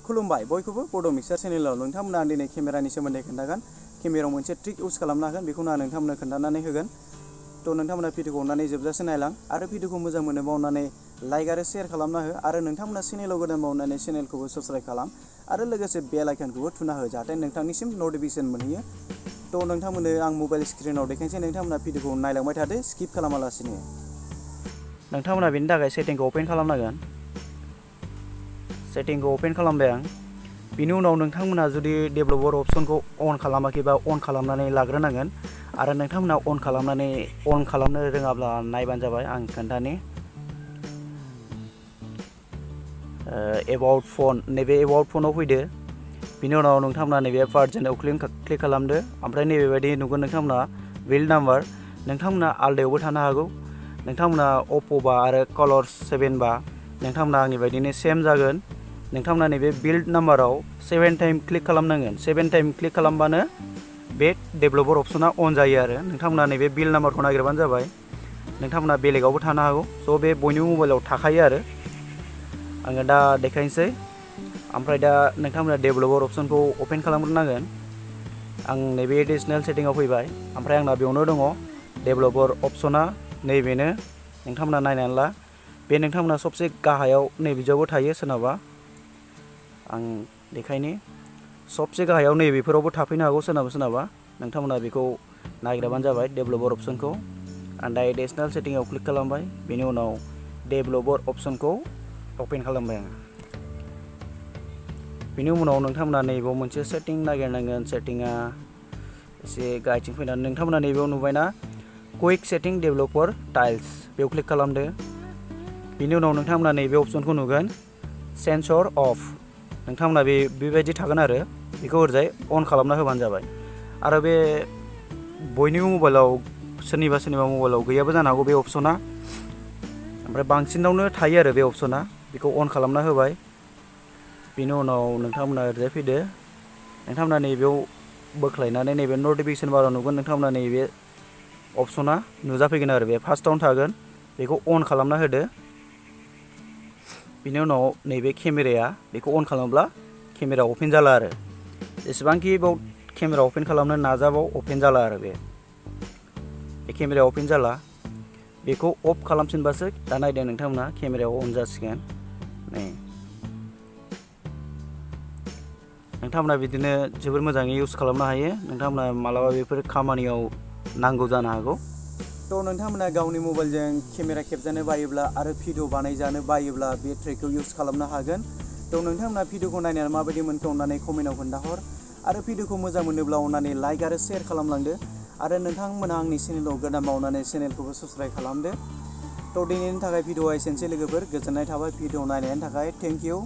खुलुमबाय बयखौबो बड' मिक्सार चेनेलाव नोंथांमोना दिनै केमेरानि सोमोन्दै खोन्थागोन। केमेरायाव मोनसे ट्रिक इउज खालामनो हागोन, बेखौनो आं नोंथांमोननो खोन्थानानै होगोन। थ' नोंथांमोना भिडिअखौ अननानै जोबजासे नायलां आरो भिडिअखौ मोजां मोनोबा अननानै लाइक आरो शेयार खालामना हो आरो नोंथांमोना चेनेलाव गोदानबा अननानै चेनेलखौबो साबस्क्राइब खालाम आरो लोगोसे बेल आइकनखौबो थुना हो जाहाथे नोंथांनिसिम नटिफिकेसन मोनहैयो। थ' नोंथांमोननो आं मबाइल स्क्रिनाव देखायनोसै, नोंथांमोना भिडिअखौ नायलांबाय थादो स्किप खालामालासिनो। नोंथांमोना बेनि थाखाय सेटिंखौ अपेन खालामनांगोन। सेटिंखौ अपेन खालामबाय आं। बिनि उनाव नोंथांमोना जुदि डेभेलपर अपसनखौ अन खालामाखैबा अन खालामनानै लाग्रोनांगोन आरो नोंथांमोना अन खालामनो रोङाब्ला नायबानो जाबाय। आं खोन्थानि एबाउट फन, नैबे एबाउट फनाव फैदो। बिनि उनाव नोंथांमोना नैबे भार्जनआव क्लिक खालामदो। ओमफ्राय नैबेबायदि नुगोन नोंथांमोना बिल्ड नाम्बार, नोंथांमोना आलदायावबो थानो हागौ। नोंथांमोना अप्प'बा आरो कालार 7 बा नोंथांमोना आंनि बायदिनो सेम जागोन। नोंथांमोना नैबे बिल्ड नाम्बाराव 7 टाइम क्लिक खालामनांगोन। 7 टाइम क्लिक खालामबानो बे डेभेलपर अपसना अन जायो आरो नोंथांमोना नैबे बिल्ड नाम्बारखौ नागिरबानो जाबाय। नोंथांमोना बेलेगावबो थानो हागौ, स' बे बयनिबो मबाइलाव थाखायो आरो आङो दा देखायनोसै। ओमफ्राय दा नोंथांमोना डेभेलपर अपसनखौ अपेन खालामग्रोनांगोन। आं नैबे एडिसनेल सेटिंआव फैबाय, ओमफ्राय आंना बेयावनो दङ डेभेलपर अपसना नैबेनो। नोंथांमोना नायनानै ला, बे नोंथांमोना सबसे गाहायाव नैबिदियावबो थायो सोरनाबा। आं देखायनि सबसे गाहायाव नैबेफोरावबो थाफैनो हागौ सोरनाबा। नोंथांमोना बेखौ नागिरबानो जाबाय डेभेलपर अपसनखौ। आं दा एडिसनेल सेटिंआव क्लिक खालामबाय, बेनि उनाव डेभेलपर अपसनखौ अपेन खालामबाय आं। बेनि उनाव नोंथांमोना नैबेयाव मोनसे सेटिं नागिरनांगोन। सेटिंआ एसे गाहायथिं फैनानै नोंथांमोना नैबेयाव नुबायना कुइक सेटिं डेभेलपर टाइल्स, बेयाव क्लिक खालामदो। बेनि उनाव नोंथांमोना नैबे अपसनखौ नुगोन सेन्सर अफ। नोंथांमोना बेबायदि थागोन आरो बेखौ ओरैजाय अन खालामना होबानो जाबाय। आरो बे बयनिबो मबाइलाव सोरनिबा मबाइलाव गैयाबो जानो हागौ बे अपसना, ओमफ्राय बांसिनावनो थायो आरो बे अपसना। बेखौ अन खालामना होबाय। बेनि उनाव नोंथांमोना ओरैजाय फैदो। नोंथांमोना नैबेयाव बोख्लायनानै नैबे नटिफिकेसन बाराव नुगोन नोंथांमोना नैबे अपसना नुजाफैगोन आरो बे फार्स्टआवनो थागोन। बेखौ अन खालामना होदो। बिनि उनाव नैबे केमेराया, बेखौ अन खालामोब्ला केमेरा अपेन जाला आरो जेसेबांखि बाव केमेरा अपेन खालामनो नाजाबाव अपेन जाला आरो बे केमेराया अपेन जाला। बेखौ अफ खालामफिनबासो दा नायदो नोंथांमोना केमेरायाव अन जासिगोन। नै नोंथांमोना बिदिनो जोबोर मोजाङै इउज खालामनो हायो। नोंथांमोना मालाबा बेफोर खामानियाव नांगौ जानो हागौ। थ' नोंथांमोना गावनि मबाइलजों केमेरा खेबजानो बायोब्ला आरो भिडिअ बानायजानो बायोब्ला बे ट्रिकखौ इउज खालामनो हागोन। थ' नोंथांमोना भिडिअखौ नायनानै माबायदि मोनखो अननानै कमेन्टआव खोन्थाहर आरो भिडिअखौ मोजां मोनोब्ला अननानै लाइक आरो शेयार खालामलांदो आरो नोंथांमोना आंनि चेनेलाव गोदानबा अननानै चेनेलखौबो साबस्क्राइब खालामदो। थ' दिनैनि थाखाय भिडिअआ एसेनोसै लोगोफोर, गोजोननाय थाबाय भिडिअ नायनायनि थाखाय। Thank you.